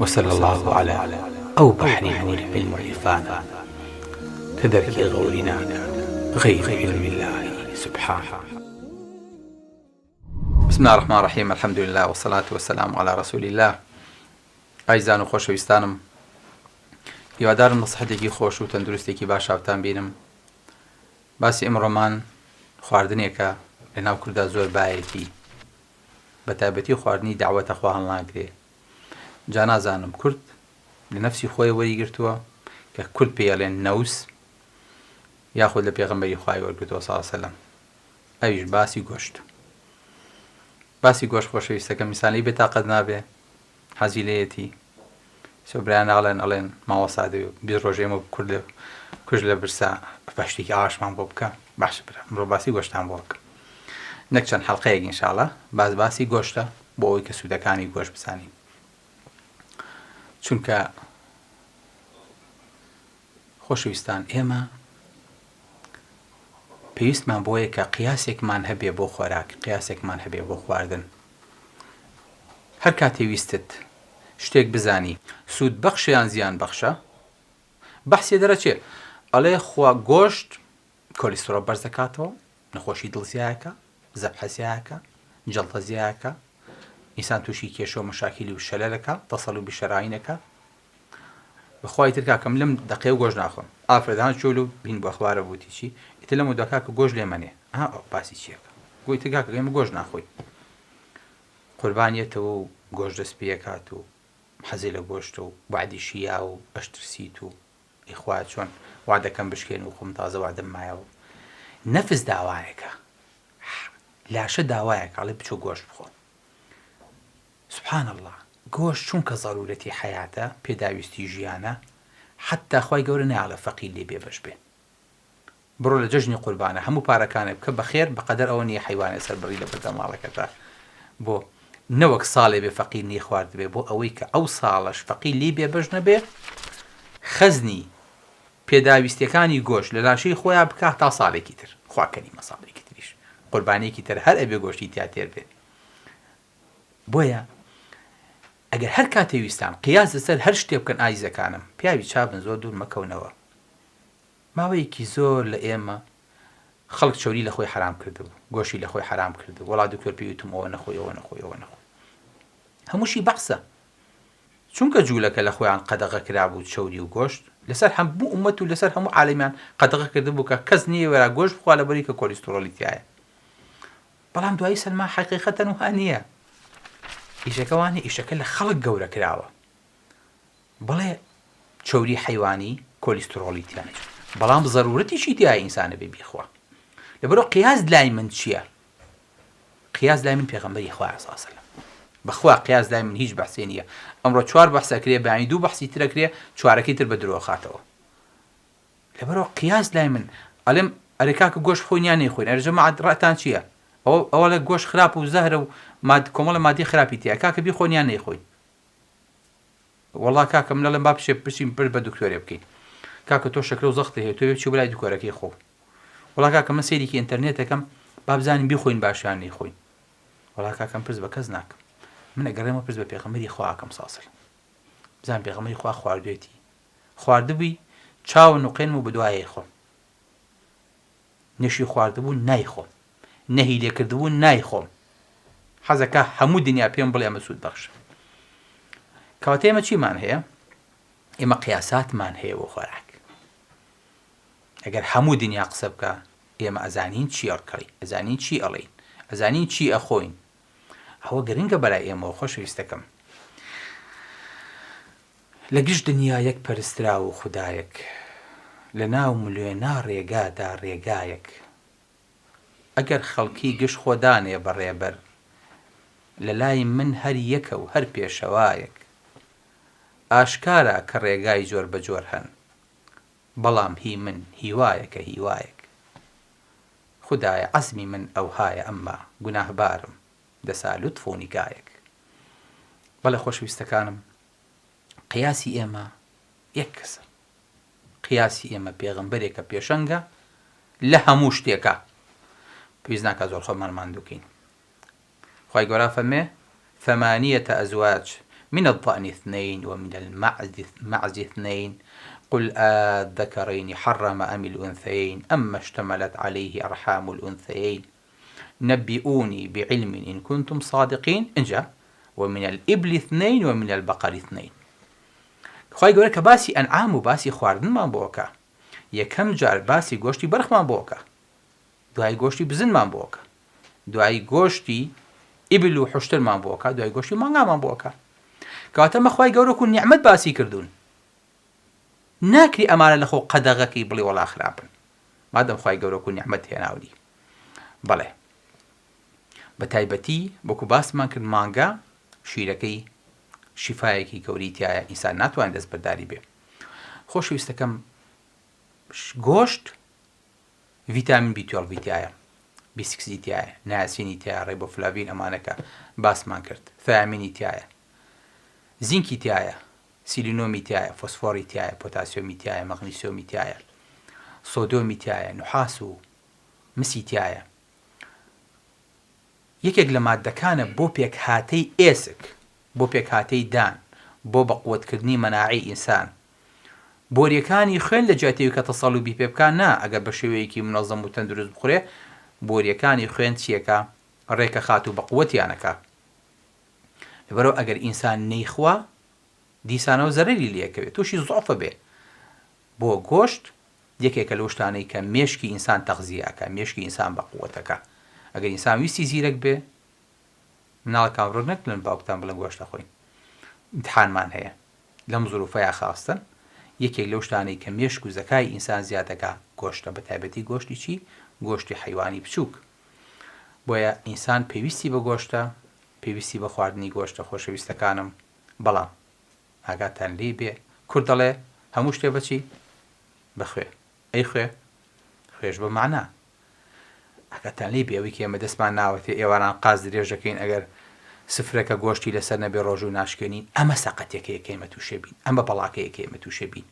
وصلی اللە علی ئەو بەحری نوری علم و عیرفانە کە دەرکی غەوری ناکات غەیر علم اللە سبحانە. بسم اللە الرحمن الرحیم الحمد للە والصلاة والسلام علی رسول اللە. ئایزان و خۆشەویستانم، هیوادارم لە سحەتێکی خۆش و تەندروستێکی باشا بتان بینم. باسی ئمڕۆمان خواردنێکە لە ناو کوردا زۆر بایەتی، بە تایبەتی خواردنی دەعوەتە خوا هەڵناگرێ. جا نازانم کورد لە نەفسی خۆی وەری گرتووە کە کورد پێی ئەڵێن نەوس، یاخود لە پێغەمبەری خوای وەرگرتووە صلی اللە علیە وسلم، ئەویش باسی گۆشت. باسی گۆشت خۆشەویستەکەم ئینسان لێی بێتاقەت نابێ، حەزی لێیەتی. سۆ برایان ئاڵێن ئەڵێن مامۆستا دەوێ 20 ڕۆژ ئێمە کورد لە کوژ لە برسا با شتێکی ئاواشمان بۆ بکە. باشە برا ئەمڕۆ باسی گۆشتان بۆ بکەم، نەک چەند حەڵقەیەک ئینشاڵا باس باسی گۆشتە بۆ ئەوەی کە سوودەکانی گۆشت بزانین، چونکە خۆشەویستان ئێمە پێویستمان بۆیە کە قیاسێکمان هەبێ بۆ خۆراک، قیاسێکمان هەبێ بۆ خواردن. هەر کاتێ ویستت شتێک بزانی سوود بەخشە یان زیان بەخشە، بەحسێ دەرەچێ ئەڵێ خوا گۆشت کۆلیسترۆڵ بەرز دەکاتەوە، نەخۆشی دڵ زیایەکە، زەبحە زیایەکە، جەڵتە زیایەکە، ئینسان تووشی کێشە و مەشاکیلی و شەلەلەکە، تەسەلوبی شەراینەکە. بەخوا ئیتر کاکەم لەم دەقەیە گۆشت ناخۆم. ئافرەت ها چۆل و هین بووە خوارە بووتی چی ئیتر لەم ودوا کاکە گۆشت لێ مەنێ. ئەها ئەو باسی چیەکە. گۆ ئیتر کاکە ئێمە گۆشت ناخۆین. قوربان یەتەوە و گۆشت دەست پێکات و حەزی لە گۆشتە و وەعدیشی یاوە و ئەشترسیت و ئەی خوایە چۆن وەعدەکەم بشکێنم و خۆم تازە وەعدم مایەوە. نەفس داوایەکە، لاشە داوایەکە ئەڵێ بچۆ گۆشت بخۆ. سبحان اللە گۆشت چونکە زەرورەتی حەیاتە، پێداویستی ژیانە، حەتتا خوای گەورە نایەڵێ فەقیر لێی بێبەش بێ. بڕۆ لە جەژنی قوربانە هەموو پارەکانت بکە بە خێر بەقەدەر ئەوە نیە حەیوانێ سەر بڕی لەبەردەم ماڵەکەتا بۆ نەوەک ساڵێ بێ فەقیر نەی خواردبێ بۆ ئەوەی کە ئەو ساڵەش فەقیر لێی بێبەش نەبێ خەزنی پێداویستیەکانی گۆشت لە لاشەی خۆیا بکا تا ساڵێکی تر خوا کەریمە ساڵێکی تریش قوربانیەکی تر هەر ئەبێ گۆشتی تیا تێر بێ بۆیە ئەگەر هەر کاتێ ویستان قیاس لەسەر هەر شتێ بکەن ئازیزەکانم پیاوی چابن زۆر دوور مەکەونەوە ماوەیەکی زۆر لە ئێمە خەڵک چەوری لە خۆی حەرام کردبوو، گۆشتی لە خۆی حەرام کردبوو، وەڵا دکتۆر پێی وتم ئەوە نەخۆی ئەوە نەخۆی ئەوە نەخۆی. هەمووشی بەعسە. چونکە جوولەکە لە خۆیان قەدەغە کرابوو چەوری و گۆشت، لەسەر هەموو ئوممەت و لەسەر هەموو عالەمیان قەدەغە کردبوو کە کەس نەیەوێرا گۆشت بخوا لەبەری کە کۆلیستڕۆڵی تیایە. بەڵام دوایی سەلما حەقیقەتەن وا نییە. ئیشەکە وا نییە، ئیشەکە لە خەڵک گەورە کراوە. بەڵێ چەوری حەیوانی کۆلیسترۆڵی تیایە بەڵام زەرورەتیشی تیایە ئینسان ئەبێ بیخوا لەبەرئەوە قیاس لای من چییە قیاس لای من پێغەمبەری خوایە صلی الله علیه وسلم بەخوا قیاس لای من هیچ بەحسێ نییە ئەمڕۆ چوار بەحس ئەکرێ بەیانی دوو بەحسی تر ئەکرێ چوارەکەی تر بە درۆ خاتەوە لەبەرئەوە قیاس لای من ئەلێم ئەرێ کاکە گۆشت بخۆین یان نەیخۆین ئەرێ جەماعەت ڕەئتان چییە ئەوە ئەوەڵێ گۆشت خراپ و زەهرە و ماد کۆمەڵە مادەی خراپی تیایە کاکە بیخۆین یان نەیخۆین وەڵا کاکە من ئەڵێم با بچێ بچین پرس بە دکتۆرێ بکەین کاکە تۆ شەکرە و زەختت هەیە تۆ بێ بچی بۆ لای دکۆرەکەی خۆو وەڵا کاکە من سەیرێکی ئینتەرنێت دەکەم با بزانین بیخۆین باشە یان نەیخۆین وەڵا کاکە من پرس بە کەس ناکەم من ئەگەڕێمەوە پرس بە پێغەمبەری خوا ئەکەم ساسل بزانم پێغەمبەری خوا خواردوێتی خواردبووی چاو نوقێنم و بەدوایەی خۆم نەشی خواردبوو نایخۆم نەهی لێکردبوو نایخۆم حەزەکا هەموو دنیا پێم بڵێ ئەمە سوود بەخشە کەواتە ئێمە چیمان هەیە ئێمە قیاساتمان هەیە بۆ خۆراک ئەگەر هەموو دنیا قسە بکە ئێمە ئەزانین چی ئەڵکەڵی ئەزانین چی ئەڵین ئەزانین چی ئەخۆین ئەوە گرنگە بەلای ئێمەوە خۆشەویستەکەم لە گشت دنیا یەک پەرستراو و خودایەک، لە ناو ملیۆنا ڕێگادا ڕێگایەک. ئەگەر خەڵکی گشت خۆ دانێ بە ڕێبەر، لە لای من هەر یەکە و هەر پێشەوایەک. ئاشکارا کە ڕێگای جۆربەجۆر هەن، بەڵام هی من هیوایەکە هیوایەک. خودایە عەزمی من ئەوهایە ئەمما گوناهبارم، دەسا لوتف و نیگایەک. بەڵێ خۆشەویستەکانم قیاسی ئێمە یەک کەسە قیاسی ئێمە پێغەمبەرێکە پێشەنگە لە هەموو شتێکە پێویست ناکا زۆر خۆمان ماندووکەین خوای گەورە فەرمێ ثمانیة ازواج من الضأن اثنين ومن المعز اثنين قل آلذكرين حرم أم الأنثيين أما اشتملت عليه أرحام الأنثيين نبئوني بعلم إن كنتم صادقين ئینجا ومن الإبل اثنين ومن البقر اثنين. خوای گەورە کە باسی ئەنعام و باسی خواردنمان بۆ ئەکا یەکەم جار باسی گۆشتی بەرخمان بۆ ئەکا دوای گۆشتی بزنمان بۆ ئەکا دوای گۆشتی ئیبل و حوشترمان بۆ ئەکا دوای گۆشتی مانگامان بۆ ئەکا کەواتە مە خوای گەورە وەکو نیعمەت باسی کردوون ناکری ئەمانە لەخۆ قەدەغەکەی بڵێ وەڵا خراپن مادەم خوای گەورە وەکو نیعمەت هێناونی بەڵێ بە تایبەتی وەکو باسمان کرد مانگا شیرەکەی شیفایەکی گەورەی تایە ئینسان ناتوانێت دەستبەرداری بێ خۆشەویستەکەم گۆشت ڤیتامین بی توێڵڤی تایە بی سکسی تایە ناسینی تایە ڕێبۆفلاڤین ئەمانەکە باسمان کرد ثیامینی تایە زینکی تایە سیلینۆمی تایە فۆسفۆری تایە پۆتاسیۆمی تایە مەغنیسیۆمی تایە سۆدۆمی تایە نوحاس و مسی تیایە یەکێک لە ماددەکانە بۆ پێکهاتەی ئێسک، بۆ پێکهاتەی دان، بۆ بەقوەتکردنی مەناعەی ئینسان. بۆریەکانی خوێن لە جیاتی ئەوی کە تەسەڵوبی پێ بکا نا ئەگەر بە شێوەیەکی مونەزەم و تەندروست بخورێ بۆریەکانی خوێن چیەکا ڕێکەخات و بەقوەتیان ئەکا. لەبەرئەوە ئەگەر ئینسان نەیخوا دیسانەوە زەرەری لێ ئەکەوێ توشی زوعف ئەبێ. بۆ گۆشت یەکێکە لەو شتانەی کە مێشکی ئینسان تەغزیە ئەکا مێشکی ئینسان بە قوەت ئەکا ئەگەر ئینسان ویستی زیرەک بێ مناڵەکان ڕۆ نەک بڵێن باوکتان بڵێن گۆشت ئەخۆین ئیمتحانمان هەیە لەم زروفەیا خاستن یەکێک لەو شتانەی کە مێشک و زەکای ئینسان زیاد ئەکا گۆشتە بە تایبەتی گۆشتی چی گۆشتی حەیوانی بچووک بۆیە ئینسان پێویستی بە گۆشتە پێویستی بە خواردنی گۆشتە خۆشەویستەکانم بەڵام ئاگاتان لێی بێ کورد دەڵێ هەموو شتێ بە چی؟ بە خوێ ئەی خوێ؟ خوێش بە مەعنا ئاگاتان لێی بێ ئەوەی کە ئێمە دەستمان ناوەتێ ئێواران قاز درێژ دەکەین ئەگەر سفرەکە گۆشتی لەسەر نەبێ ڕۆژوو ناشکێنین ئەمە سەقەتێکەیە کە ئێمە تووشێ بین ئەمە بەڵاکەیە کە ئێمە تووشێ بین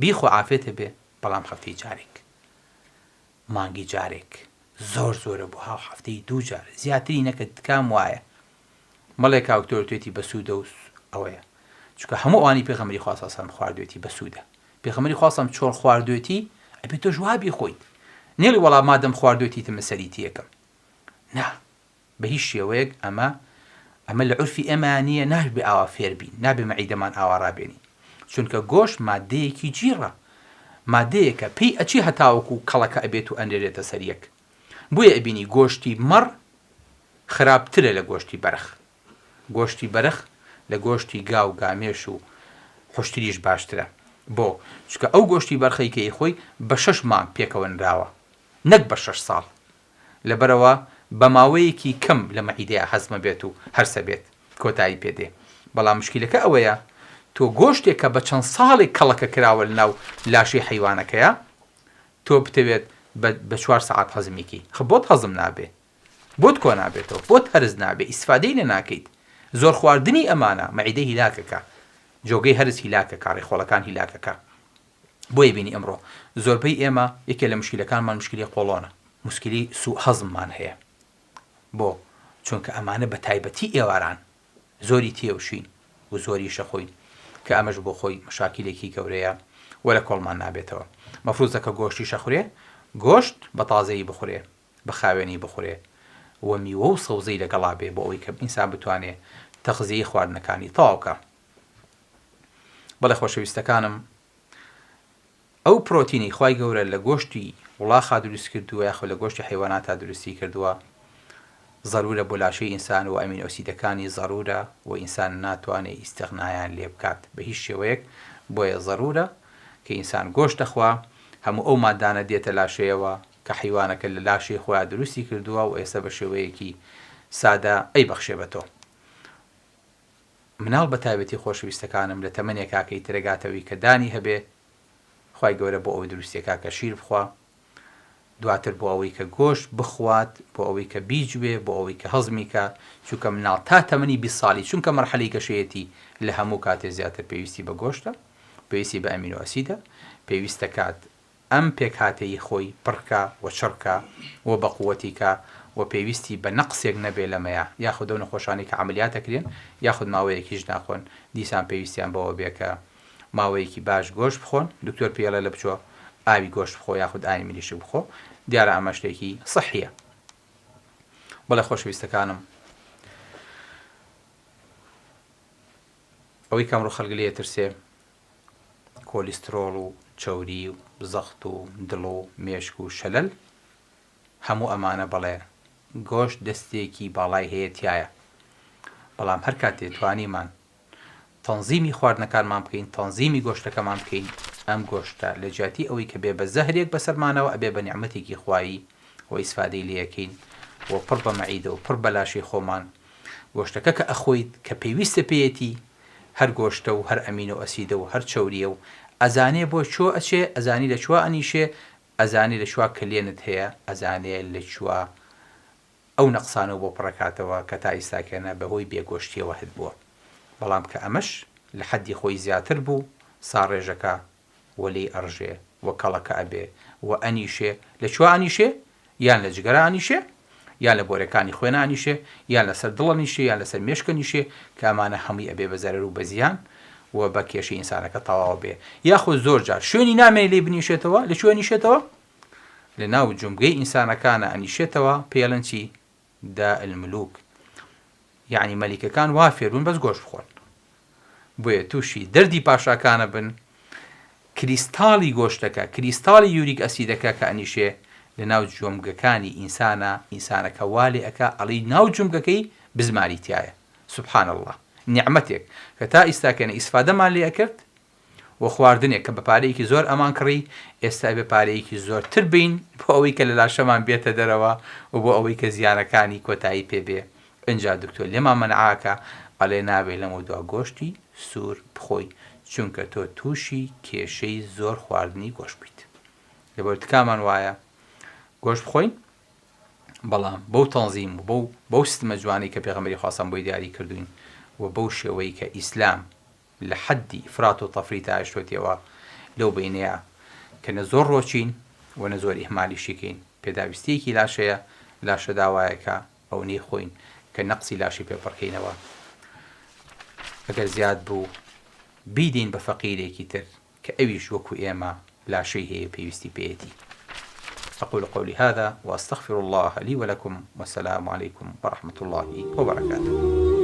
بیخۆ عافێتە بێ بەڵام هەفتەی جارێک مانگی جارێک زۆر زۆرە بۆ هاو هەفتەی دوو جار زیاتری نەکە تکام وایە مەڵێ کاک تۆ توێتی بەسوودە و ئەوەیە چونکە هەموو ئەوانی پێغەمبەری خوا صلی سەلام خواردوێتی بەسوودە پێغەمبەری خوا صلی چۆن خواردوێتی ئەبێ تۆش وا بیخۆیت نێڵی وەڵا مادەم خواردوێتی تمە سەری تیەکەم نا بە هیچ شێوەیەک ئەمە ئەمە لە عورفی ئێمە نییە نابێ ئاوا فێر بین نابێ مەعیدەمان ئاوا ڕابێنین چونکە گۆشت مادەیەکی جیڕە مادەیەکە پێی ئەچی هەتاوەکو کەڵەکە ئەبێت و ئەنرێتە سەر یەک بۆیە ئەبینی گۆشتی مەڕ خراپترە لە گۆشتی بەرخ. گۆشتی بەرخ لە گۆشتی گا و گامێش و حوشتریش باشترە. بۆ؟ چونکە ئەو گۆشتی بەرخەی کە ئەیخۆی بە شەش مانگ پێکەوە نراوە نەک بە شەش ساڵ. لەبەرئەوە بە ماوەیەکی کەم لە مەعیدەیا هەزمەبێت و هەرسەبێت کۆتایی پێ دێ. بەڵام مشکیلەکە ئەوەیە تۆ گۆشتێک کە بە چەند ساڵێک کەڵەکە کراوە لەناو لاشەی حەیوانەکەیا تۆ بتەوێت بە بە چوار سەعات هەزمی کەی خە بۆت هەزم نابێ بۆت کۆ نابێتەوە بۆت هەرس نابێ ئیسفادەی لێ ناکەیت زۆر خواردنی ئەمانە مەعیدە هیلاکەکە جۆگەی هەرس هیلاکەکە ڕیخۆڵەکان هیلاکەکە بۆیە بینی ئەمڕۆ زۆربەی ئێمە یەکێ لە مشکیلەکانمان مشکلی قۆڵۆنە مشکلی سوء هەزممان هەیە بۆ چونکە ئەمانە بە تایبەتی ئێواران زۆری تێوشین و زۆریش ئەخۆین کە ئەمەش بۆ خۆی مەشاکیلێکی گەورەیە و لە کۆڵمان نابێتەوە. مەفروزە کە گۆشتیش ئەخورێ گۆشت بە تازەیی بخورێ، بە خاوێنی بخورێ و میوە و سەوزەی لەگەڵا بێ بۆ ئەوەی کە ئینسان بتوانێ تەغزیەی خواردنەکانی تەواو کا. بەڵێ خۆشەویستەکانم ئەو پرۆتینەی خوای گەورە لە گۆشتی وڵاخا دروست کردووە یاخود لە گۆشتی حەیواناتا دروستی کردووە زەرورە بۆ لاشەی ئینسان و ئەمینۆ ئەسیدەکانی زەرورە و ئینسان ناتوانێ ئیستغنایان لێ بکات بە هیچ شێوەیەک بۆیە زەرورە کە ئینسان گۆشت دەخوا هەموو ئەو مادانە دێتە لاشەیەوە کە حەیوانەکە لە لاشەی خۆیا دروستی کردووە و ئێستا بە شێوەیەکی سادە ئەیبەخشێ بە تۆ. مناڵ بەتایبەتی خۆشەویستەکانم لە تەمەنێکا کە ئیتر ئەگاتەوەی کە دانی هەبێ خوای گەورە بۆ ئەوەی دروستیەکا کە شیر بخوا دواتر بۆ ئەوەی کە گۆشت بخوات بۆ ئەوەی کە بیجوێ بۆ ئەوەی کە هەزمی کا چونکە مناڵ تا تەمەنی 20 ساڵی چونکە مەرحەلەی گەشەیەتی لە هەموو کاتێ زیاتر پێویستی بە گۆشتە پێویستی بە ئەمینۆ ئەسیدە پێویستە کات ئەم پێکهاتەی خۆی پڕکا و چڕکا و بەقوەتی کا. و پێویستی بە نەقسێک نەبێ لەمەیا یاخود ئەو نەخۆشانەی کە عەمەلیات ئەکرێن یاخود ماوەیەک هیچ ناخۆن دیسان پێویستیان بەوە بێ کە ماوەیەکی باش گۆشت بخۆن دکتۆر پێی ئەڵێ لە بچۆ ئاوی گۆشت بخۆ یاخود ئاوی مریشک بخۆ دیارە ئەمە شتێکی سەحیە بەڵێ خۆشەویستەکانم ئەوەی کە ئەمڕۆ خەڵک لێ ئەترسێ کۆلیسترۆڵ و چەوری و زەخت و دڵ و مێشک و شەلەل هەموو ئەمانە بەڵێ گۆشت دەستێکی باڵای هەیە تیایا بەڵام هەر کاتێ توانیمان تەنزیمی خواردنەکانمان بکەین تەنزیمی گۆشتەکەمان بکەین ئەم گۆشتە لە جیاتی ئەوەی کە بێ بە زەهرێک بەسەرمانەوە ئەبێ بە نیعمەتێکی خوایی و ئیسفادەی لێ ئەکەین و پڕ بە مەعیدە و پڕ بە لاشەی خۆمان گۆشتەکە کە ئەخۆیت کە پێویستە پێیەتی هەر گۆشتە و هەر ئەمینۆ ئەسیدە و هەر چەوریە و ئەزانێ بۆ کوێ ئەچێ ئەزانی لە کوێ ئەنیشێ ئەزانێ لە کوێ کەلێنت هەیە ئەزانێ لە کوێ ئەو نەقسانەو بۆ پڕەکاتەوە کە تا ئیستاکێنە بە هۆی بێ گۆشتیەوە هەت بووە بەڵام کە ئەمەش لە حەدی خۆی زیاتر بوو ساڕێژەکە و لێی ئەڕژێ و کەڵەکە ئەبێ و ئەنیشێ، لە کوێ ئەنیشێ؟ یان لە جگەرا ئەنیشێ، یان لە بۆرەکانی خوێنا ئەنیشێ، یان لەسەر دڵ ئەنیشێ، یان لەسەر مێشک ئەنیشێ، کە ئەمانە هەمووی ئەبێ بە زەرەر و بە زیان و بە کێشەی ئینسانەکە تەواو ئەبێ. یاخود زۆر جار شوێنی نامێنێ لێی بنیشێتەوە، لە کوێ ئەنیشێتەوە؟ لە ناو جومگەی ئینسانەکانا ئەنیشێتەوە، پێی ئەڵێن چی؟ داء الملوک یەعنی مەلیکەکان وا فێربوون بەس گۆشت بخۆن بۆیە تووشی دەردی پاشاکانە بن کریستاڵی گۆشتەکە کریستاڵی یوریک ئەسیدەکە کە ئەنیشێ لە ناو جۆمگەکانی ئینسانە ئینسانەکە وا لێ ئەکا ئەڵی ناو جومگەکەی بزماری تایە سبحان اللە نیعمەتێک کە تا ئیستاکەنە ئیسفادەمان لێ ئەکرد و خواردنێک کە بە پارەیەکی زۆر ئەمان کڕی، ئێستا ئەبێ پارەیەکی زۆرتر بەین بۆ ئەوەی کە لە لاشەمان بێتە دەرەوە و بۆ ئەوەی کە زیانەکانی کۆتایی پێ بێ، ئنجا دکتۆر لێمان مەنعاکا ئەڵێ نابێ لەمەودوا گۆشتی سوور بخۆی چونکە تۆ تووشی کێشەی زۆر خواردنی گۆشت بوویت. لەبەر تکامان وایە گۆشت بخۆین بەڵام بەو تەنزیم و بەو بەو ستمە جوانەی کە پێغەمبەری خوا سەم بۆی دیاری کردووین و بەو شێوەی کە ئیسلام لە حەدی ئیفرات و تەفریتا هێشتۆتیەوە لەو بەینەیا کە نە زۆر ڕۆچین و نە زۆر ئیهمالیشی کەین پێداویستیەکی لاشەیە لاشە داوایەکە ئەونەی خۆین کە نەقسی لاشەی پێ پڕکەینەوە ئەگەر زیاد بوو بیدەین بە فەقیرێکی تر کە ئەویش وەکو ئێمە لاشەی هەیە پێویستی پێیەتی أقول قولي هذا وأستغفر الله لي ولكم والسلام عليكم ورحمة الله وبركاته.